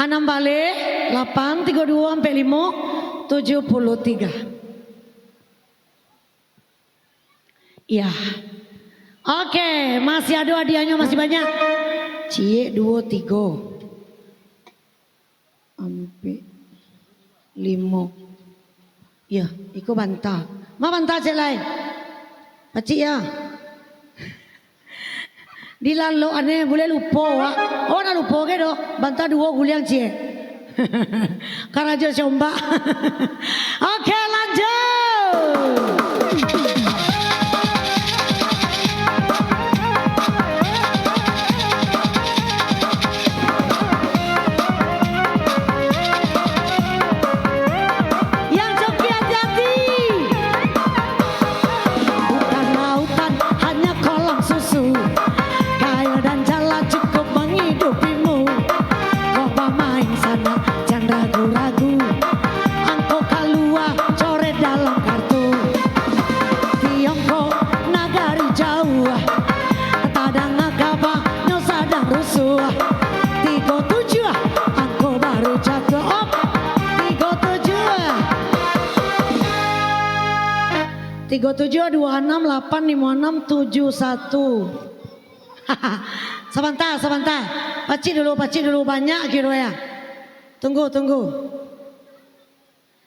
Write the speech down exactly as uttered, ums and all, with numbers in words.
Anam baleh, lapan, tigo duo, ampek limo, tujuah puluah tigo. Iya. Oke, masih ado hadiahnyo, masih banyak. Ciek, duo, tigo. Ampek, limo. Yo, iko banta. Ma banta ciek lai? Pacik yo. Dilalok aneh, buliah lupo, wak. Oh, nak lupo ge doh. Banta duo guliang ciek. Karajo si ombak. Oke, lanjut. Yang coki hati-hati. Bukan lautan, hanya kolam susu. Kail dan jala cukup menghidupimu. Kau bamain sana, jan ragu-ragu. Angkau kalua, coret dalam kartu. Tiongkok, nagari jauah. Tadanga kaba, nyo sadang rusuah. Tigo tujuah, angkau baru jatuah. Op, tigo tujuah. Tigo tujuah, duo anam, lapan limo anam, tujuah satu. Sabanta, sabanta. Pacik dulu, pacik dulu. Banyak kiro yo. Tunggu, tunggu.